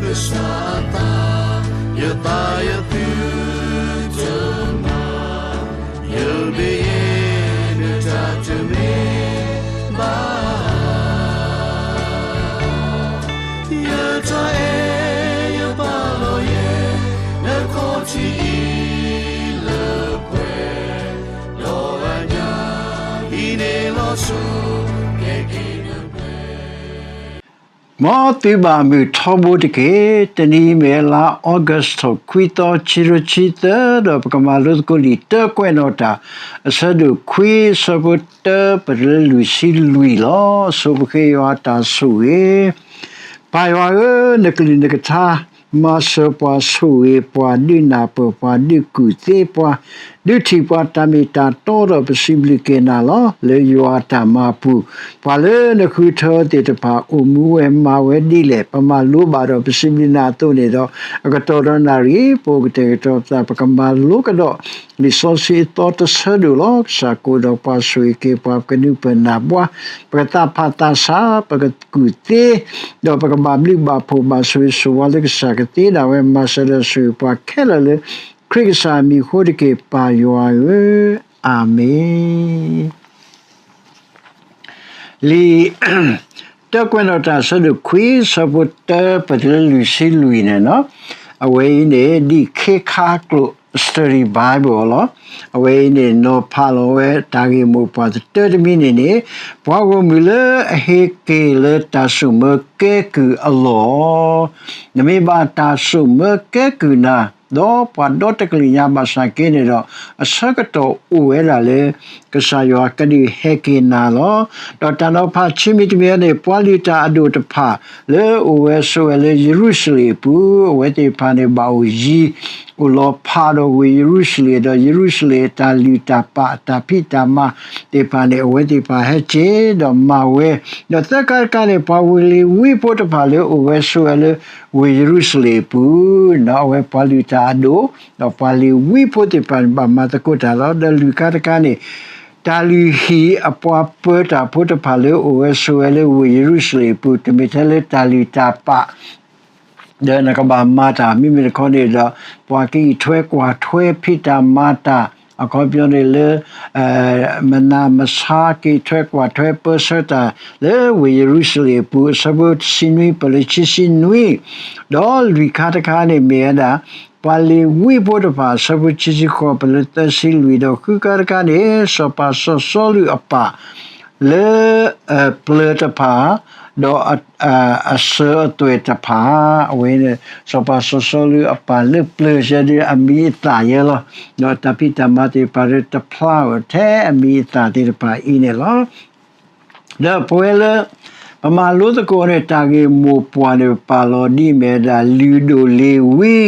ကစၢ်အသး, ယသးယသုတမၤ, ယမ့ၢ်ယဲ နတၢ်တမ့ၢ်ဘၣ် ယတၢ်အဲၣ်ယပာ်လီၤယဲ နခီၣ်ထံးအံၤလၢပှဲၤ, ဒီးအညၣ်အံၤန့ၣ်လီၤဆီ ကဲက့ၤနပှဲၤ မ်သုဘၣ်မုာ်ထီဘိတက့ၢ်. တနံၤအံၤမ့ၢ်လါအီကူးထီၣ်ခွံသီ ခံကထိခံဆံသၢ ဒီးပကမၤလိသကိးလံာ်တၢကွဲးနီၣ်တၢ် အဆၢဒိၣ်ခွံ အဆၢဖိတၢ ပတုၤလၢလွံၢ်ဆံလွံၢ်လီၤ. အဆိပဃ့ယွၤအတၢ်ဆိၣ်ဂ့ၤ, ပၢ်ယွၤဧၢ, နကလုၢ်နကထါ မၤစၢၤပှၤဆိၣ်ဂ့ၤ ပှၤဒုးနၢ်ပၢၢ် ပှၤဒုးကူၣ်သ့ ပှၤဒုးထံၣ်ပှၤတၢ်မ့ၢ်တၢ်တီဒီး ပစံးဘျုးက့ၤနၤလီၤ. လၢယွၤအတၢ်မၤပူၤ ပှၤလၢနဃုထၢသ့ၣ်တဖၣ် အိၣ်မူဝဲမၤဝဲဒ်လဲၣ် ပမၤလိဘၣ်ဒီး ပစံးဘျုးနၤအသိးန့ၣ်ဒီး အကတီၢ်ဒီးနၣ်ရံၣ် ပအိၣ်ကတဲာ်ကတီၤပသး ပကမၤလိကဒီး လံာ်စီဆှံအသီတဆၢဒိၣ်လီၤ. ကစၢ်ကအိၣ်ဒီးပှၤ ဆိၣ်ဂ့ၤက့ၤပှၤ ပကနၢ်ပၢၢ်နၢ်ပၢၢ် ပကသးဖးသးဆး ပကကူၣ်သ့ ဒီးပကဘၣ်ဘျုးဘၣ်ဖှိၣ် ဘၣ်ဆိၣ်ဂ့ၤဆိၣ်ဝါလၢကစၢ်ကသ့ဒၣ်ဝဲ မၤစၢၤဒီးဆိၣ်ဂ့ၤပှၤခဲလၢာ်လၢ ခရံာ်ကစၢ်အမံၤအဃိတက့ၢ် ပၢ်ယွၤဧၢ, အၤမ့ၣ်. လံာ်တၢကွဲးနီၣ်တၢ် အဆၢဒိၣ်ခွံ အဆၢဖိတၢ ပတုၤလၢလွံၢ်ဆံလွံၢ်န့ၣ်လီၤ. အဝဲအံၤန့ၣ် ဒ်ခ့ခါကျိာ် study Bible လီၤ. အဝဲအံၤန့ၣ် နီၤဖးလီၤဝဲတၢ်ဂ့ၢ်မိၢ်ပှၢ်သတးတမံၤန့ၣ်န့ၣ်, ပှၤဂီၢ်မုၢ်လၢအဟဲက့ၤလၢတၢ်စိာ်မၢကဲကုၢ်အလီၢ်, နမ့ၢ်ဘၣ်တၢ်စိာ်မၢကဲကုၢ်နၤ, ဒီးပှၤဒီတကလုာ်ညါဘၣ်ဆၣ်က့န့ၣ်ဒီး အဆၢကတီၢ်အိၣ်ဝဲဒၣ်လၢ ကစၢ်ယွၤကဒုးဟဲက့ၤနၤလီၤ. ဒီးတၢ်နီၤဖးခံမံၤတမံၤန့ၣ် ပှၤလုၢ်တၢ်အဒိၣ်တဖၣ် လၢအိၣ်ဝဲဆိးဝဲလၢယရူၤၡလ့ၣ်အပူၤ, အဝဲသ့ၣ်တဖၣ်န့ၣ် ဘၣ်အိၣ်ယံၤ အိၣ်လီၤဖးဒီးဝ့ၢ်ယရူၤၡလ့ၣ်, ဒီးယရူၤၡလ့ၣ်အတၢ်လုၢ်တၢ်ပာ် အတၢ်ဖံးတၢ်မၤသ့ၣ်တဖၣ်န့ၣ် အဝဲသ့ၣ်တဖၣ်ဟဲက့ၤဒီးမၤဝဲ, ဒီးသၢခါတခါန့ၣ် ပှၤဝ့ၢ်လ့ၤဝံဖိတဖၣ်လၢအိၣ်ဝဲဆိးဝဲလၢ ဝ့ၢ်ယရူၤၡလ့ၣ်အပူၤ, ဒီးအဝဲပှၤလုၢ်တၢ်အဒိၣ် ဒီးပှၤလ့ၤဝံဖိသ့ၣ်တဖၣ်န့ၣ် ဘၣ်မၤသကိးတၢ်လီၤ. ဒီးလွံၢ်ခါတခါန့ၣ် တၢ်လုၢ်ဟံၣ်အပှၤပၢၤတၢ်ဖိတဖၣ်လၢအိၣ်ဝဲဆိးဝဲလၢဝ့ၢ်ယရူၤၡလ့ၣ်အပူၤ, တမ့ၢ်ထဲလၢတၢ်လုၢ်တၢ်ပာ် ဒီးနကဘၣ်မၤတၢ် မ့မ့ၢ်တခီန့ၣ်ဒီး ပှၤကအံးထွဲကွၢ်ထွဲ ဖံးတၢ်မၤတၢ် အခီပညီန့ၣ်လၢ မနၤမဆါ က့ထွဲကွၢ်ထွဲပၢဆှၢတၢ် လၢဝ့ၢ်ယရူၤၡလ့ၣ်အပူၤ အဆၢဖိတဆံနွံ ပလၢခံဆံနွံ, ဒီးလွံၢ်ခါတခါန့ၣ်မ့ၢ်ဝဲဒၣ် ပှၤလ့ၤဝံဖိတဖၣ် အဆၢဖိခံဆံဃိး ပလၢသၢဆံလွံၢ်, ဒီးဃုခါတခါန့ၣ် စီၤပၤစီၤစီလူးအပၢ် လၢ ပျၢၤတဖၣ် ဒီး အစၢၤအသွဲၣ်တဖၣ်, အဝဲန့ၣ် စီၤပၤစီၤစီလူးအပၢ်လၢပျၢၤယဲဒၣ်အမံၤအသၣ်ယဲလီၤ. ဒီးတၢ်ဖံးတၢ်မၤသ့ၣ်တဖၣ်ဒီးတဖျါအီၤထဲအမံၤအသၣ်သ့ၣ်တဖၣ်အံၤန့ၣ်လီၤ. ဒီးပဝဲလၢ ပမၤလိသကိးန့ၣ် တၢ်ဂ့ၢ်မိၢ်ပှၢ်န့ၣ် ပပာ်လီၤဒ်အမ့ၢ်ဝဲဒၣ် လုၢ်ဒိၣ်လ့ၤဝံ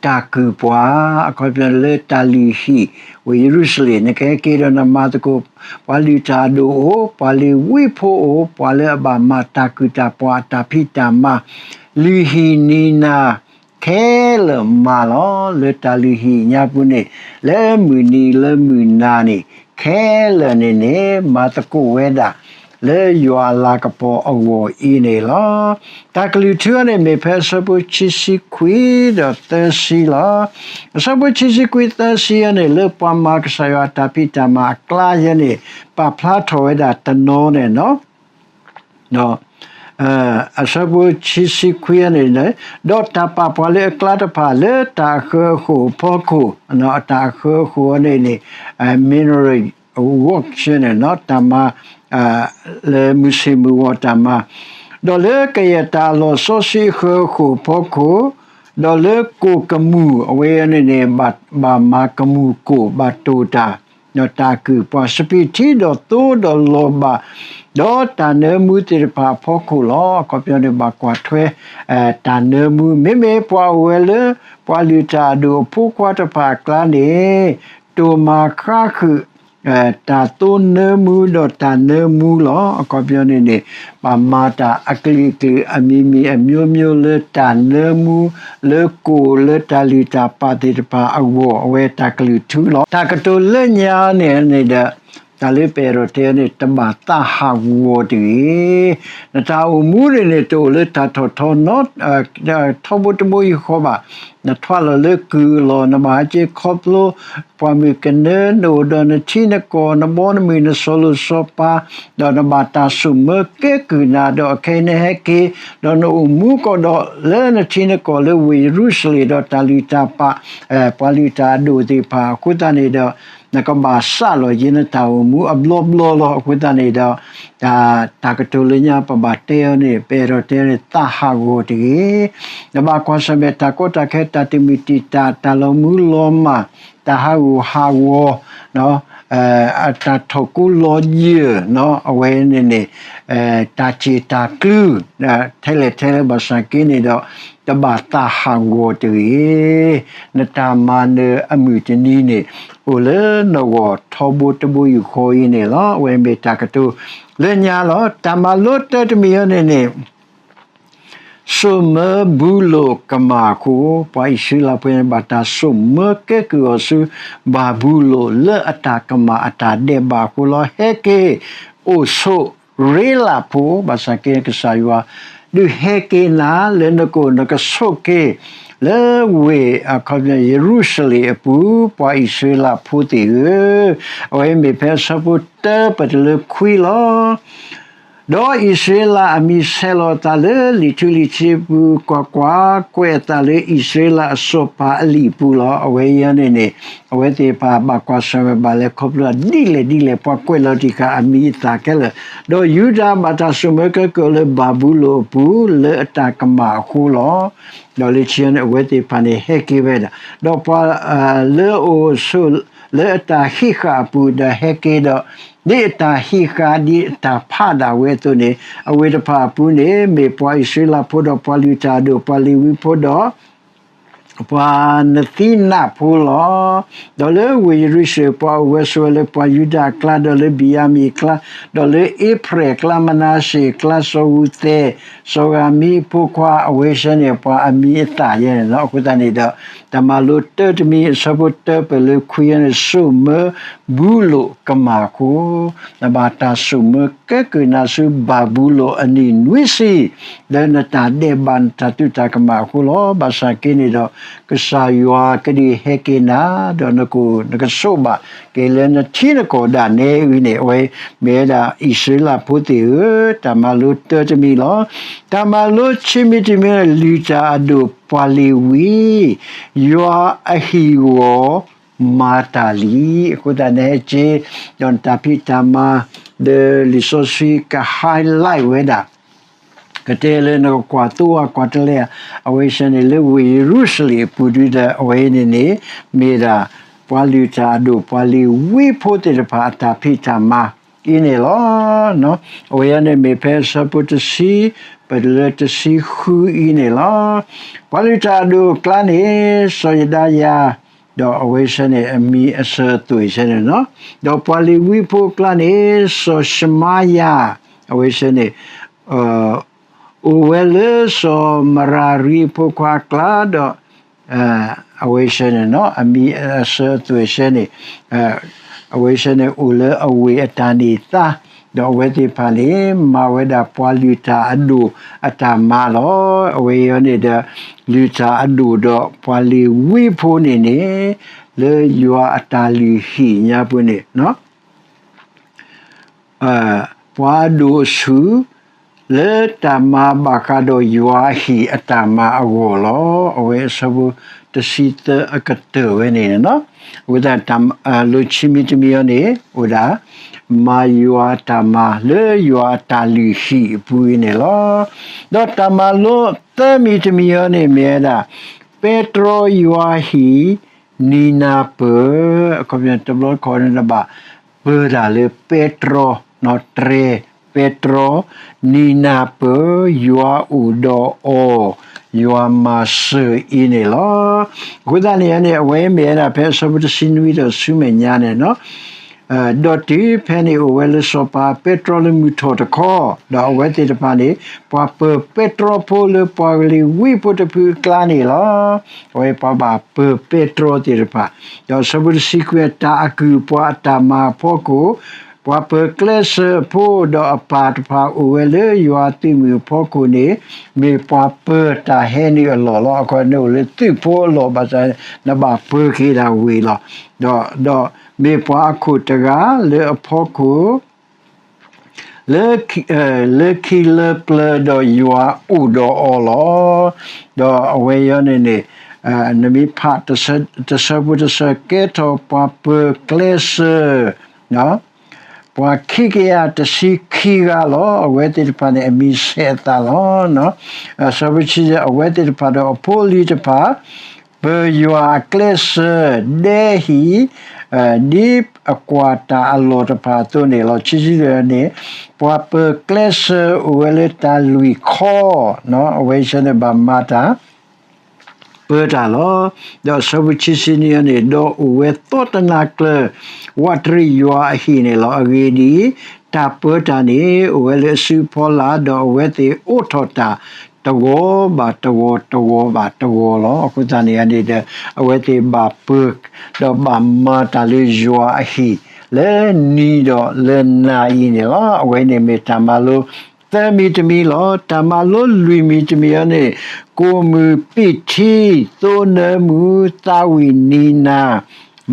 တၢ်ကုၢ်ပှၤ, အခီပညီလၢတၢ်လုၢ်ဟံၣ် ဝ့ၢ်ယရူၤၡလ့ၣ် နကဟဲက့ၤဒီးနမၤသကိး ပှၤလုၢ်တၢ်အဒိၣ်အိၣ်, ပှၤလ့ၤဝံဖိအိၣ်, ပှၤလၢအဘၣ်မၤတၢ်ကုၢ်တၢ်ပှၤအတၢ်ဖံးတၢ်မၤ, လုၢ်ဟံၣ်နံၤနၤ ခဲလၢာ်မၤလီၤ. လၢတၢ်လုၢ်ဟံၣ်ညါပူၤန့ၣ် လၢမုၢ်နံၤလၢမုၢ်နၤန့ၣ် ခဲလၢာ်န့ၣ်န့ၣ် မၤသကိးဝဲဒၣ် လၢယွၤအလၤကပီၤအဂီၢ်အံၤန့ၣ်လီၤ. တၢ်ကလုၢ်ထူန့ၣ် မ့ၢ်ဖဲအဆၢဖိခံဆံခွံဒီးသၢဆံလီၤ. အဆၢဖိခံဆံခွံသၢဆံန့ၣ် လၢပှၤမၤကစၢ်ယွၤတၢ်ဖံးတၢ်မၤအကျါယဲန့ၣ် ပာ်ဖျါထီၣ်ဝဲဒၣ်တနီၤန့ၣ်လီၤ. အဆၢဖိခံဆံခွံန့ၣ် ဒီးတၢ်ပာ်ပှၤလၢအကျါတဖၣ် လၢတၢ်အဃၢအဃိာ်အဖီခိၣ်, တၢ်အဃၢအဃိာ်န့ၣ်န့ၣ် mineral work န့ၣ် တၢ်မၤ လၢမုၢ်ဆ့ၣ်မုၢ်ဂီၤတၢ်မၤ, ဒီးလၢကယဲၢ်တၢ်အလီၢ်စီဆှံအဃၢအဃိာ်အဖီခိၣ်, ဒီးလၢကိၣ်ကမူၣ် အဝဲန့ၣ်န့ၣ် ဘၣ်မၤကမူၣ်ကိၣ် ဘၣ်တိၢ်တၢ် ဒီးတၢ်အကုၢ်ပှၤ စပံးထံဒီးသိဒီးလီၤဘၣ် ဒီးတၢ်နၢမူသ့ၣ်တဖၣ်အဖီခိၣ်လီၤ. အခီပညီန့ၣ် ဘၣ်ကွၢ်ထွဲ တၢ်နၢမူ မ့မ့ၢ်ပှၤအိၣ်ဝဲလၢ ပှၤလုၢ်တၢ်အဒိၣ်အဖိခွါတဖၣ်အကျါန့ၣ် တိၢ်မၤဃါဃုာ် တၢ်သိနၢမူဒီးတၢ်နၢမူလီၤ. အခီပညီန့ၣ်န့ၣ် ဘၣ်မၤတၢ်အကလုာ်ကလုာ်အမံၤမံၤအမျိုးမျိုးလၢတၢ်နၢမူ လၢကိၣ်လၢတၢ်လုၢ်တၢ်ပာ်သ့ၣ်တဖၣ်အဂီၢ် အဝဲတၢ်ကလုၢ်ထူလီၤ. တၢ်ကတိၤလၢညါန့ၣ်န့ၣ်ဒီး တၢ်လၢပအဲၣ်ဒိးတဲန့ၣ် တဘၣ်သးဟးဂီၤတဂ့ၤ. နတၢ်အိၣ်မူန့ၣ်န့ၣ် တအိၣ်လၢတၢ်ထီၣ်ထီ ထီဘိတဘိယူၢ်ဃီဘၣ်. နထွဲလီၤလၢကုၢ်အလီၢ်, နဘၣ်ဟဲက့ၤခီဖျိ ပှၢ်မုၢ်ကနၢ, နအိၣ်ဒီးနထံနကီၢ်, နဘီနမုၢ်, နစီၤလိၤစီၤပၤ, ဒီးနဘၣ်တၢ်ဆိၣ်မၢကဲကုၢ်နၤ, ဒီးခဲအံၤနဟဲက့ၤ, ဒီးနအိၣ်မူကီးဒီးလၢနထံနကီၢ်လၢဝ့ၢ်ယရူၤၡလ့ၣ်, ဒီးတၢ်လုၢ်တၢ်ပာ်, ပှၤလုၢ်တၢ်အဒိၣ်သ့ၣ်တဖၣ်အဃိသတးန့ၣ်ဒီး နကဘၣ်စးလီၤယဲနတၢ်အိၣ်မူအဘျီဘျီလီၤ. အဃိသတးန့ၣ်ဒီး တၢ်ကတိၤလၢညါပဘၣ်တဲအီၤန့ၣ် ပအဲၣ်ဒိးတဲန့ၣ် သးဟးဂီၤတဂ့ၤ. နဘၣ်ကွၢ်ဆၢၣ်မဲာ်တၢ်ကီတၢ်ခဲ တၢ်တမုာ်တံာ်တာ်, တၢ်လီၤမုၢ်လီၤမၢ်, တၢ်ဟးဂူာ်ဟးဂီၤ, တၢ်ထီၣ်ကိလီၤယၢၢ်, အဝဲန့ၣ်န့ၣ် တၢ်စ့ၣ်တၢ်ကလုၢ်, ထဲလဲၣ်ထဲလဲၣ်ဘၣ်ဆၣ်က့န့ၣ်ဒီး တဘၣ်သးဟးဂီၤတဂ့ၤ. နတၢ်မၤနၢၤအမုၢ်တနံၤန့ၣ် အိၣ်လၢနဂီၢ်ထီဘိတဘိယူၢ်ဃီအံၤန့ၣ်လီၤ. အဝဲမ့ၢ်တၢ်ကတိၤလၢညါလီၤ. တၢ်မၤလိတၢတမံၤအံၤန့ၣ်န့ၣ် စိာ်မၢဘူလိၣ်ကမၢ်အဃိ, ပှၤအံၣ်စရ့လးဖိန့ၣ် ဘၣ်တၢ်စိာ်မၢကဲကုၢ်အီၤဆူ ဘၤဘူလိၣ်လၢအတၢ်ကမၣ်အတၢ်ဒဲးဘးအဃိလီၤ. ဟဲက့ၤအိၣ်ဆိးရ့လးဖိ, ဘၣ်ဆၣ်က့ကစၢ်ယွၤ ဒုးဟဲက့ၤနၤလၢနကအိၣ်နကဆိးက့ၤ လၢဝ့ၢ်အခီပညီ ယရူၤၡလ့ၣ်အပူၤ, ပှၤအံၣ်စရ့လးဖိသ့ၣ်ဧၢ, အဝဲမ့ၢ်ဖဲအဆၢဖိတၢပတုၤလၢခွံလီၤ. ဒီးအံၣ်စရ့လးအမံၤဆဲးလီၤအသးလၢလံာ်ထူလံာ်ထံးအပူၤ, ကွၢ်ကွၢ်, ကွဲးအသးလၢအံၣ်စရ့လးအစီၤပၤအလံာ်အပူၤလီၤ. အဝဲအံၤန့ၣ်န့ၣ် အဝဲသ့ၣ်တဖၣ်ဘၣ်ကွၢ်ဆၢၣ်မဲာ်ဘၣ်လဲၤခီဖျိဒ်လဲၣ်ဒ်လဲၣ် ပှၤကွဲးလီၤတံၢ်ဃာ်အမံၤအသၣ်ခဲလၢာ်, ဒီးယူဒၤဘၣ်တၢ်ဆိာ်မၢကဲကုၢ်လၢဘၤဘူလိၣ်အပူၤ လၢအတၢ်ကမၣ်အဃိလီၤ. ဒီးလၢခံန့ၣ် အဝဲသ့ၣ်တဖၣ်န့ၣ် ဟဲက့ၤဝဲဒၣ်, ဒီးပှၤလၢအအိၣ်ဆိးလၢအတၢ်ဟံးဃာ်အပူၤ ဒီးဟဲက့ၤဒီး ဒ်အတၢ်ဟံးဃာ်ဒ်အတၢ်ဖးဒၣ်ဝဲအသိးန့ၣ်, အဝဲသ့ၣ်တဖၣ်အပူၤန့ၣ် မ့ၢ်ပှၤအံၣ်စရ့လးဖိဒီးပှၤလုၢ်တၢ်အဒိၣ် ပှၤလ့ၤဝံဖိဒီး ပှၤနသံနၣ်ဖိလီၤ. ဒီးလၢဝ့ၢ်ယရူၤၡလ့ၣ် ပှၤအိၣ်ဝဲဆိးဝဲလၢပှၤယူဒၤအကျါ, ဒီးလၢဘ့ၣ်ယၤမံၣ်အကျါ, ဒီးလၢအ့ဖြံၣ်အကျါ, မနၤၡ့အကျါ, စီၤဧူၤသဲး, စီၤဂၤမံအဖိခွါ, အဝဲဆဲန့ၣ် ပှၤအမံၤအသၣ်ယဲန့ၣ်လီၤ. အဃိသတးန့ၣ်ဒီး တၢ်မၤလိတၢတမံၤ အဆၢဖိတၢပၢၢ်လၢခွံန့ၣ် စိာ်မၢဘူလိၣ်ကမၣ်အဃိ, နဘၣ်တၢ်စိာ်မၢကဲကုၢ်နၤဆူဘၤဘူလိၣ်အနံၣ်နွံဆံ လၢနတၢ်ဒဲးဘးနတၢ်သူၣ်တၢ်ကမၣ်အဃိလီၤ. ဘၣ်ဆၣ်က့န့ၣ်ဒီး ကစၢ်ယွၤကဒုးဟဲက့ၤနၤ, ဒီးနကအိၣ်နကဆိးဘၣ်က့ၤလၢနထံနကီၢ်ဒၣ်နဲအံၤန့ၣ်, အဝဲမ့ၢ်ဝဲဒၣ်အံၣ်စရ့လးဖိသ့ၣ်ဧၢ, တၢ်မၤလိတၢတမံၤလီၤ. တၢ်မၤလိခံမံၤတမံၤန့ၣ် လုၢ်တၢ်အဒိၣ်ပှၤလ့ၤဝံ, ယွၤအဟံၣ်ဂီၤမၤတၢ်လံ. အဃိသတးနဟဲက့ၤ ဒီးနတၢ်ဖံးတၢ်မၤ ဒီးလံာ်စီဆှံက highlight ဝဲဒၣ် ကတဲလၢနကကွၢ်သိအကွၢ်တလဲ အဝဲဆဲန့ၣ် လၢဝ့ၢ်ယရူၤၡလ့ၣ်အပူၤဒုဒီး အဝဲအံၤန့ၣ်န့ၣ် မ့ၢ်ဒၣ် ပှၤလုၢ်တၢ်အဒိၣ် ပှၤလ့ၤဝံဖိသ့ၣ်တဖၣ်အတၢ်ဖံးတၢ်မၤအံၤန့ၣ်လီၤ. အဝဲအံၤန့ၣ်မ့ၢ်ဖဲအဆၢဖိတဆံ ပတုၤလၢတဆံဃုအံၤန့ၣ်လီၤ. ပှၤလုၢ်တၢ်အဒိၣ်အကျါန့ၣ် စီၤယဒၤယၤ ဒီးအဝဲဆဲန့ၣ် အမံၤအစၢၤအသွဲၣ်ဆဲန့ၣ်လီၤ. ဒီးပှၤလ့ၤဝံဖိအကျါန့ၣ် စီၤၡမါယၤ အဝဲဆဲန့ၣ် အိၣ်ဝဲလၢစီၤမရၤရံအဖိခွါအကျါ ဒီး အဝဲဆဲန့ၣ် အမံၤအစၢၤအသွဲၣ်ဆဲန့ၣ် အဝဲဆဲန့ၣ် အိၣ်လၢအဝ့ၢ်အတၢ်န့ၢ်သါ ဒီးအဝဲသ့ၣ်တဖၣ်န့ၣ် မၤဝဲဒၣ်ပှၤလုၢ်တၢ်အဒိၣ်အတၢ်မၤလီၤ. အဝဲအံၤန့ၣ်ဒီး လုၢ်တၢ်အဒိၣ်ဒီးပှၤလ့ၤဝံဖိန့ၣ်န့ၣ် လၢယွၤအတၢ်လုၢ်ဟံၣ်ညါပူၤန့ၣ် ပှၤအဒိၣ်အဆူၣ် လၢတၢ်မၤဘၣ်ဃးဒီးယွၤအဟံၣ်အတၢ်မၤအဂီၢ်လီၤ. အဝဲအဆၢဖိတဆံသၢအကတၢၢ်ဝဲန့ၣ်လီၤ. အဃိသတး တၢ်မၤလိခံမံၤတမံၤအံၤန့ၣ် အိၣ်ဒၣ် မၤယွၤအတၢ်မၤလၢယွၤအတၢ်လုၢ်ဟံၣ်အပူၤအံၤန့ၣ်လီၤ. ဒီးတၢ်မၤလိသၢမံၤတမံၤအံၤန့ၣ်မ့ၢ်ဝဲဒၣ် ပဲတြီယွၤဟံၣ် နံၤနၤပၢၢ်, အခီပညီတဘျီတခီၣ်န့ၣ် နဘၣ်ပၢတၢ်လၢပဲတြီ, တြဲ, ပဲတြီ, နံၤနၤပၢၢ်, ယွၤအိၣ်ဒီးအီၤ, ယွၤမၤစၢၤအံၤန့ၣ်လီၤ. အဃိသတးန့ၣ်န့ၣ် အဝဲမ့ၢ်ဝဲဒၣ်ဖဲအဆၢဖိတဆံနွံဒီးဆူမဲာ်ညါန့ၣ်လီၤ. ဒီးတုၤဖဲန့ၣ်အိၣ်ဝဲလၢစီၤပၤပဲတြီလၢမုၢ်ထီၣ်တခီ, ဒီးအဝဲသ့ၣ်တဖၣ်န့ၣ် ပှၤပၢၤပဲတြီဖိလၢပှၤလ့ၤဝံဖိတဖုအကျါန့ၣ်လီၤ. အဝဲပှၤဘၣ်ပၢၤပဲတြီသ့ၣ်တဖၣ်, ဒီးအဆၢဖိတဆံခွံ တၢ်အကုၢ်ပှၤအတၢ်မၤအဖီခိၣ် ပှၤပၢၤကျဲးစၢးဖိ ဒီးအပၢ်တဖၣ်အိၣ်ဝဲလၢယွၤအသုးမုၢ်အဖီခိၣ်န့ၣ် မ့ၢ်ပှၤပၢၤတၢ်ဟဲနုာ်အလီၢ်လီၤ. အခီပညီ နအိၣ်လၢသုးဖိအလီၢ်ဘၣ်ဆၣ် နဘၣ်ပၢၤက့ၤဒၣ်ဝ့ၢ်လီၤ. ဒီး ဒီးမ့ၢ်ပှၤအခိၣ်တဂၤလၢအဖီခိၣ် လၢ လၢခံလၢပျၢၤဒီးယွၤအိၣ်ဒီးအီၤလီၤ. ဒီးအဝဲအံၤန့ၣ်န့ၣ် နမ့ၢ်ဖးတဆၢဖိတဆၢ ကဲထီၣ်ပှၤပၢၤကျဲးစၢး ပှၤခံကယၤတဆံခံဂၤလီၤ. အဝဲသ့ၣ်တဖၣ်န့ၣ် အမံၤဆဲးအသးလီၤ. အဆၢဖိဆံ အဝဲသ့ၣ်တဖၣ်ဒီးအဖိအလံၤတဖၣ် ပၢၤယွၤအကျဲးစၢး ဒဲဟံၣ် ဒ်အကွၢ်တၢ်အလီၢ်တဖၣ်အသိးန့ၣ်လီၤ. ဆံဆံတၢန့ၣ် ပှၤပၢၤကျဲးစၢးအိၣ်ဝဲလၢတၢ်လွံၢ်ခီ, အဝဲအံၤန့ၣ်ဘၣ်မၤတၢ် ပၢတၢ်လီၤ. ဒီးအဆၢဖိဆံဆံနွံန့ၣ် ဒီးအိၣ်ဝဲသီတနၤကျၢၤ ဝးတရံးယွၤအဟံၣ်န့ၣ်လီၤ. အဂ့ၢ်ဒ်အံၤ, တၢ်ပၢတၢ်န့ၣ် အိၣ်ဝဲလၢအစုအဖီလာ်, ဒီးအဝဲသ့ၣ်အိးထီၣ်တၢ် တဂီၤဘၣ်တဂီၤ တဂီၤဘၣ်တဂီၤလီၤ. အဃိသတးန့ၣ်န့ၣ်ဒီး အဝဲသ့ၣ်ဘၣ်ပၢ ဒီးဘၣ်မၤတၢ်လၢယွၤအဟံၣ် လၢနံၤဒီးလၢနၤအံၤန့ၣ်လီၤ. အဝဲန့ၣ်မ့ၢ်တၢ်မၤလိ သၢမံၤတမံၤလီၤ. တၢ်မၤလိလွံၢ်မံၤတမံၤအံၤန့ၣ် ကိၣ်မုၢ်ပံာ်ထံ သိနၢမူ သးဝံၣ်နံၤနၤ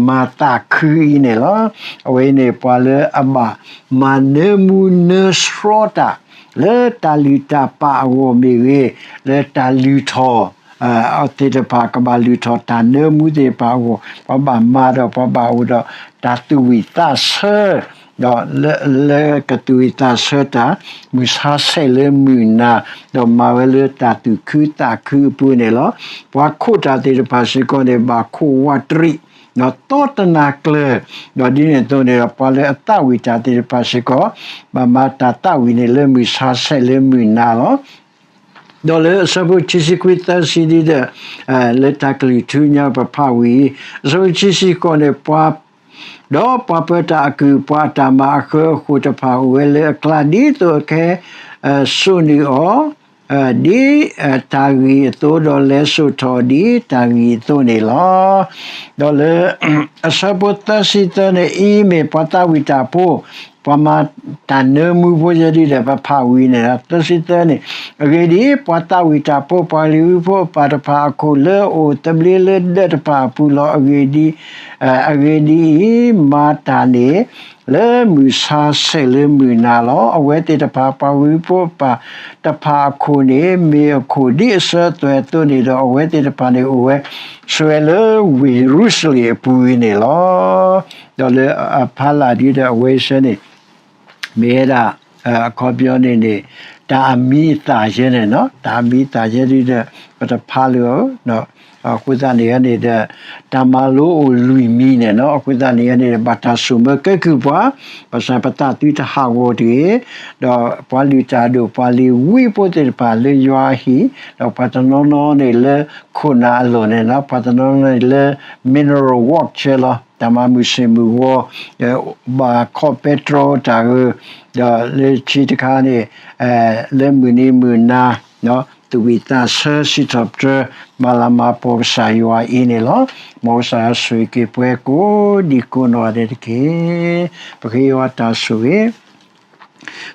မၤသးခုအံၤန့ၣ်လီၤ. အဝဲအံၤန့ၣ် ပှၤလၢအဘၣ်မၤနၢမူနၢဆှီတၢ် လၢတၢ်လုၢ်တၢ်ပာ်အဂီၢ်မ့ၢ်ဂ့ၤ, လၢတၢ်လုၢ်ထီၣ် အဝဲသ့ၣ်တဖၣ်ကဘၣ်လုၢ်ထီၣ်တၢ်နၢမူသ့ၣ်တဖၣ်အဂီၢ် ပှၤဘၣ်မၤဒီးပှၤဘၣ်အိၣ်ဒီးတၢ်သူၣ်ဝံၣ်သးဆၢ ဒီးလၢ လၢကသူၣ်ဝံၣ်သးဆၢတၢ် မုၢ်ဆါဆဲးလၢမုၢ်နၤ ဒီးမၤဝဲလၢတၢ်သူၣ်ခုသးခုအပူၤန့ၣ်လီၤ. ပှၤခိးတၢ်သ့ၣ်တဖၣ်စ့ၢ်ကီးန့ၣ် ဘၣ်ခိးဝးတရံး ဒီးသီတနၤကျၢၤ, ဒီးဒ်န့ၣ်အသိးန့ၣ်ဒီး ပှၤလၢအသးဝံၣ်တၢ်သ့ၣ်တဖၣ်စ့ၢ်ကီး ဘၣ်မၤတၢ်သးဝံၣ်န့ၣ်လၢမုၢ်ဆါဆဲးလၢမုၢ်နၤလီၤ. ဒီးလၢအဆၢဖိခံဆံခွံသၢဆံဒ်ဒီး လၢတၢ်ကလုၢ်ထူညါပဖးဝံၤ အဆၢဖိခံဆံဃိးန့ၣ် ပှၤ ဒီးပှၤပၢတၢ်အကုၢ် ပှၤအတၢ်မၤအဃၢအဃိၣ်တဖၣ်အိၣ်ဝဲလၢအကျါ ဒ်သိးအကဟဲစိာ်နုာ်အီၤ ဒ်တၢ်ဂံၢ်အသိး ဒီးလဲၤစိာ်ထီၣ်အီၤဒ်တၢ်ဂံၢ်အသိးန့ၣ်လီၤ. ဒီးလၢ အဆၢဖိသၢဆံသၢန့ၣ် အံၤမ့ၢ်ပှၤသးဝံၣ်တၢ်ဖိ ပှၤမၤတၢ်နၢမူဖိယဲဒ်ဒီး ပဖးဝံၤန့ၣ်လီၤ. သၢဆံသၢန့ၣ် အဂ့ၢ်ဒ်အံၤ, ပှၤသးဝံၣ်တၢ်ဖိ ပှၤလ့ၤဝံဖိအပၢ်တဖၣ်အခိၣ် လၢအအိၣ်သဘျ့လၢဒၢးတဖၣ်အပူၤလီၤ. အဂ့ၢ်ဒ်အံၤ, အဂ့ၢ်ဒ်အံၤ, မၤတၢ်န့ၣ် လၢမုၢ်ဆါဆဲးလၢမုၢ်နၤလီၤ. အဝဲသ့ၣ်တဖၣ် ပှၤဝံဖိပၢ်တဖၣ်အခိၣ်န့ၣ် မ့ၢ်အခိၣ်ဒ်အဆၢအသွဲၣ်အသိးန့ၣ်ဒီး အဝဲသ့ၣ်တဖၣ်န့ၣ်အိၣ်ဝဲ ဆိးဝဲလၢဝ့ၢ်ယရူၤၡလ့ၣ်အပူၤအံၤန့ၣ်လီၤ. ဒီးလၢအဖးလၢ်ဒ်ဒီးအဝဲအံၤန့ၣ် မ့ၢ်ဝဲဒၣ် အခီပညီန့ၣ်န့ၣ် တၢ်အမံၤအသၣ်ယဲန့ၣ်, တၢ်အမံၤအသၣ်ယဲဒ်ဒီး ပတဖးလၢၤ အဃိသတးန့ၣ်န့ၣ်ဒီး တၢ်မၤလိအိၣ်လွံၢ်မံၤန့ၣ် အဃိသတးန့ၣ်န့ၣ် ဘၣ်တၢ်ဆိၣ်မၢကဲကုၢ်ပှၤ ဘၣ်ဆၣ်ပသးသုတဟးဂီၤတဂ့ၤ, ဒီးပှၤလုၢ်တၢ်ဒိၣ်ပှၤလ့ၤဝံဖိသ့ၣ်တဖၣ်လၢယွၤအဟံၣ်, ဒီးပှၤတနီၤနီၤန့ၣ်လၢခိၣ်နၢ်အလီၢ်န့ၣ် ပှၤတနီၤနီၤန့ၣ်လၢ mineral watch လီၤ, တၢ်မၤမုာ်ဆ့ၣ်မုာ်ဂီၤ ဘၣ်ခီၣ်ပဲတြီတၢ်ဂ့ၤ, ဒီးလၢခံတခါန့ၣ် လၢမုၢ်နံၤမုၢ်နၤ သူၣ်ဝံၣ်သးဆၢ စံးထီၣ်ပတြၢၤ မၤလၤမၤကပီၤကစၢ်ယွၤအံၤန့ၣ်လီၤ. မ်ကစၢ်ယွၤဆိၣ်ဂ့ၤက့ၤပှၤကိးဒံကိးနီၢ်ဂၤဒဲးတက့ၢ်. ပဃ့ယွၤတၢ်ဆိၣ်ဂ့ၤ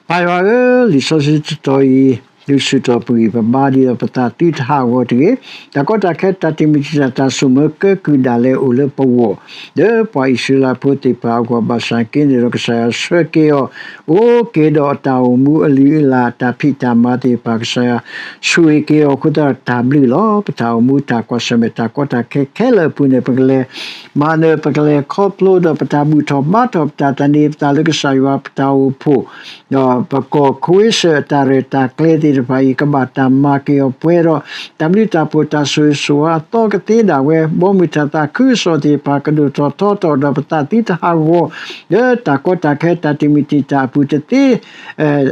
ပၢ်ယွၤဧၢ, လံာ်စီဆှံတတီၤအံၤ ဒုးဆူၣ်ထီၣ်ပဂံၢ်ပဘါဒ်သိးပသးသုတဟးဂီၤတဂ့ၤ. တၢ်ကီတၢ်ခဲ တၢ်တံာ်မုၢ်တံာ်တာ် တၢ်ဆိၣ်မၢကဲကုၢ်ဒၣ်လဲာ်အိၣ်လၢပဂီၢ် ဒီးပှၤအံၣ်စရ့လးဖိသ့ၣ်တဖၣ်အဂီၢ် ဘၣ်ဆၣ်က့န့ၣ်ဒီး ကစၢ်ယွၤဆှၢက့ၤအီၤ အိၣ်က့ၤဒီးအတၢ်အိၣ်မူအလုၢ်အလၢ် တၢ်ဖံးတၢ်မၤသ့ၣ်တဖၣ် ကစၢ်ယွၤဆိၣ်ဂ့ၤက့ၤအီၤအဃိသတးဒီး တၢ်ဘျုးလီၤ. ပတၢ်အိၣ်မူတၢ်ကွၢ်ဆၢၣ်မဲာ် တၢ်ကီတၢ်ခဲခဲလၢာ်အပူၤန့ၣ် ပကလဲၤမၤနၢၤ ပကလဲၤခီဖျိဒီး ပတၢ်ဘူၣ်ထီၣ်ဘါထီၣ် ပတၢ်သန့ၤပသးလၢကစၢ်ယွၤပတၢ်အိၣ်ဖှိၣ် ဒီးပကီၢ်ခိၣ်အ့စၢၣ်အတၢ်ရဲၣ်တၢ်ကျဲၤသ့ၣ်တဖၣ်အံၤ ကဘၣ်တၢ်မၤက့ၤအီၤပှဲၤဒီး တၢ်ဘျုးတၢ်ဖှိၣ်တၢ်ဆိၣ်ဂ့ၤဆိၣ်ဝါအသီကသ့ဒၣ်ဝဲ ဘီမုၢ်တၢ်သးခုကစီၣ်သ့ၣ်တဖၣ် ကဒိၣ်ထီၣ်ထီထီၣ်ဒီး ပသးသုတဟးဂီၤ လၢတၢ်ကီတၢ်ခဲ တၢ်တံာ်မုၢ်တံာ်တာ်အပူၤတသ့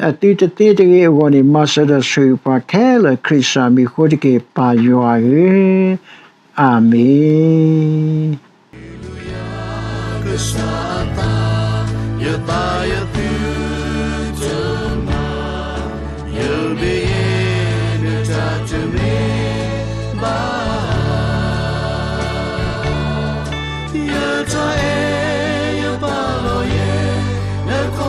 အသုတသ့တဂ့ၤအဂီၢ်န့ၣ် မၤစၢၤဒီးဆိၣ်ဂ့ၤပှၤခဲလၢာ် ခရံာ်စၢ်မံၤအဃိတက့ၢ် ပၢ်ယွၤဧၢ, အၤမ့ၣ်. Hallelujah, ကစၢ်အသး, ယသးယသုတမၤ, ယဘ့ၣ်နတၢ်တမ့ၢ်ဘၣ်, ယတၢ်အဲၣ်ယပာ်လီၤယဲၢ်, န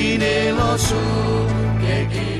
ကဲက့ၤန့ၣ်လီၤဆူ, ကဲက့ၤ